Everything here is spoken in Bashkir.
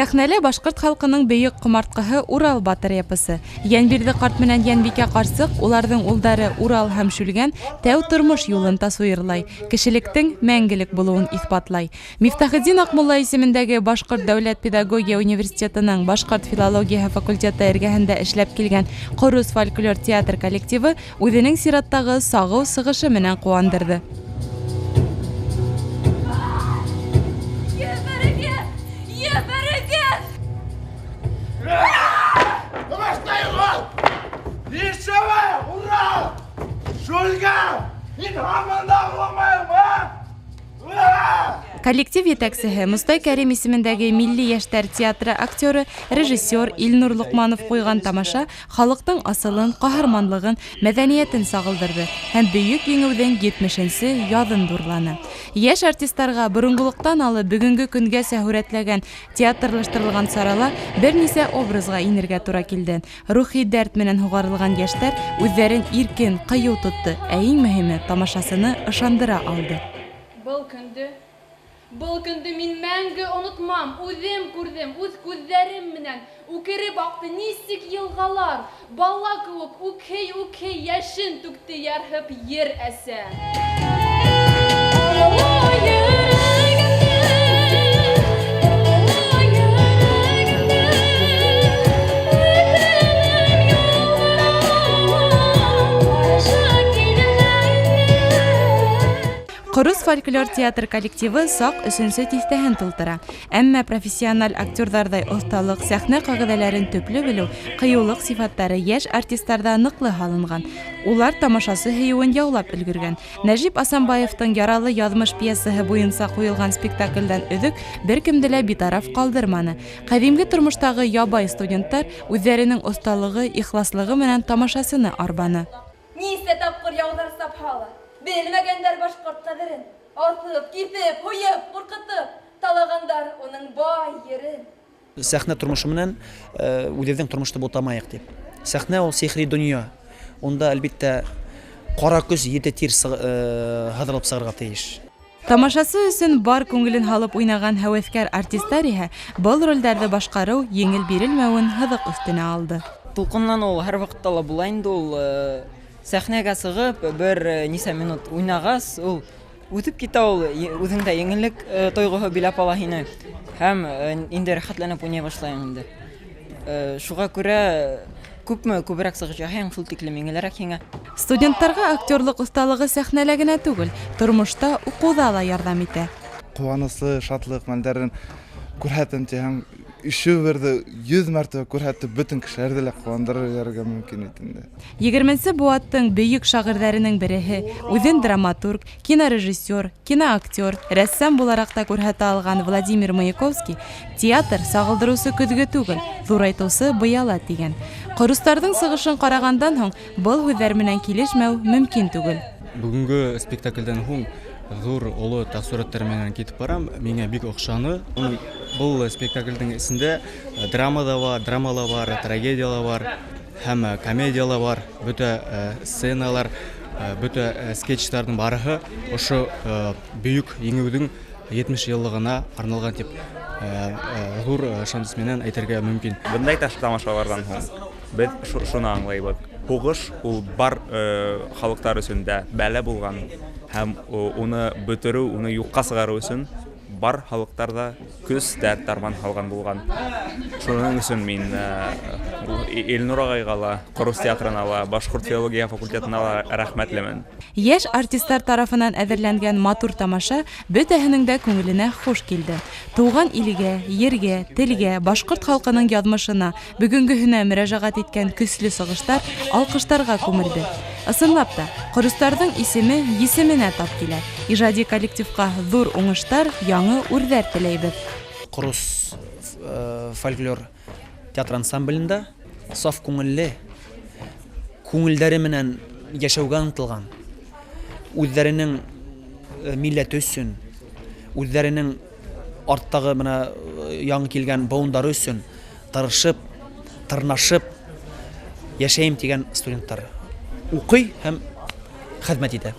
Сәхнәлә башҡорт халҡының бөйөк ҡомартҡыһы Урал батыр эпосы. Йәнбирҙе ҡарт менән Йәнбикә ҡарсыҡ, уларҙың улдары Урал һәм Шүлгән тәү тормош юлын тасуирлай, кешелектең мәңгелек булыуын иҫбатлай. Мифтахетдин Аҡмулла исемендәге Башҡорт дәүләт педагогия университетының башҡорт филологияһы факультеты эргәһендә эшләп килгән Ҡорос фольклор театр коллективы үҙенең сираттағы сағыу сығышы менән ҡыуандырҙы. Коллектив етәксеһе Мостай Кәрим исемендәге Милли йәштәр театры актеры, режиссер Илнур Лоҡманов ҡуйған тамаша халыҡтың асылын, ҡаһарманлығын, мәҙәниәтен сағылдырҙы һәм Бөйөк Еңеүҙең 70-нсе яҙын ҙурланы. Йәш артистарға боронғолоҡтан алып бөгөнгө көнгәсә һүрәтләгән театрлаштырылған сарала бер нисә образға инергә тура килде. Рухи дәрт менән һуғарылған йәштәр үҙҙәрен иркен, ҡыйыу тотто, ә иң мөһиме тамашасыны ышандыра алды. Был көндө мин мәңге онотмам, үҙем күрҙем, үҙ күҙҙәрем менән үкереп аҡты нисек йылғалар, бала кеүек үкһей-үкһей йәшен түкте ярһып ер әсә. Ҡорос фольклор театр коллективы саҡ өсөнсө тиҫтәһен тултыра. Әммә профессиональ актерҙарҙай оҫталыҡ, сәхнә ҡағиҙәләрен төплө белеү, ҡыйыулыҡ сифаттары йәш артистарҙа ныҡлы һалынған. Улар тамашасы һөйөүен яулап өлгөргән. Нәжип Асанбаевтың Яралы яҙмыш пьесаһы буйынса ҡуйылған спектаклдән өҙөк бер кемде лә битараф ҡалдырманы. Ҡәҙимге тормоштағы ябай студенттар үҙҙәренең оҫталығы, ихласлығы менән тамашасыны арбаны. Нисә тапҡыр яуҙар сапһа ла, белмәгәндәр башҡорт ҡәҙерен, аҫып, киҫеп, һуйып, ҡурҡытып, талағандар уның бай ерен. Сәхнә тормошо менән үҙебеҙҙең тормошто бутамайыҡ тип. Сәхнә ул сихри донъя. Унда әлбиттә ҡара көс ете тир һыҙырылып сығырға тейеш. Тамашасы өсөн бар күңелен һалып уйнаған һәүәҫкәр артистар иһә был ролдәрҙе башҡарыу еңел бирелмәүен һыҙыҡ өҫтөнә алды. Тулҡынланыу һәр ваҡытта ла була инде ул, сәхнәгә сығып бер нисә минут уйнағас, ул үтеп китә, ул үҙеңдә еңеллек тойғоһо биләп ала һине һәм инде рәхәтләнеп уйнай башлайың инде. Шуға күрә күпме күберәк сығыш яһайың, шул тиклем еңелерәк һиңә. Студенттарға актерлыҡ оҫталығы сәхнәлә генә түгел, тормошта, уҡыуҙа ла ярҙам итә. Ҡыуаныслы, шатлыҡ мәлдәрен күрһәтәм тиһәң, ишеү берҙе 100 мәртәбә күрһәтеп, бөтөн кешеләрҙе лә ҡыуандырыр ебәрергә мөмкин бит инде. Егерменсе быуаттың бөйөк шағирҙәренең береһе, үҙен драматург, кинорежиссер, киноактер, рәссам булараҡ та күрһәтә алған Владимир Маяковский театр сағылдырыусы көҙгө түгел, ҙурайтыусы быяла тигән. Ҡоростарҙың сығышын ҡарағандан һуң был һүҙҙәр менән килешмәү мөмкин түгел. Бөгөнгө спектаклдән һуң ҙур оло тәьҫораттар менән китеп барам, миңә бик оҡшаны. Был спектаклдең эсендә драма да бар, драма ла бар, трагедия ла бар, һәм комедия ла бар, бөтә сценалар, бөтә скетчтарҙың барыһы ошо бөйөк еңеүҙең 70 йыллығына арналған тип ҙур ышаныс менән әйтергә мөмкин. Бындай тамашаларҙан һуң беҙ шуны аңлайбыҙ. Һуғыш ул бар халыҡтар өсөн дә бәлә булған һәм уны бөтөрөү, уны юҡҡа сығарыу өсөн бар халыҡтар ҙа көс, дәрт, дарман һалған булған. Шуның өсөн мин Илнур ағайға ла, Ҡорос театрына ла, Башҡорт филология факультетына ла рәхмәтлемен. Йәш артистар тарафынан әҙерләнгән матур тамаша бөтәһенең дә күңеленә хуш килде. Тыуған илгә, ергә, телгә, башҡорт халҡының яҙмышына, бөгөнгөһөнә мөрәжәғәт иткән көслө сығыштар алҡыштарға күмелде. Ысынлап та, ҡоростарҙың исеме есеменә тап килә. Ижади коллективҡа ҙур уңыштар, яңы үрҙәр теләйбеҙ. Ҡорос фольклор театр ансамблендә саф күңелле, күңелдәре менән йәшәүгә ынтылған, үҙҙәренең милләте өсөн, үҙҙәренең арттағы бына яңы килгән быуындары өсөн тырышып, тырнашып йәшәйем тигән студенттар уҡый һәм хеҙмәт итә.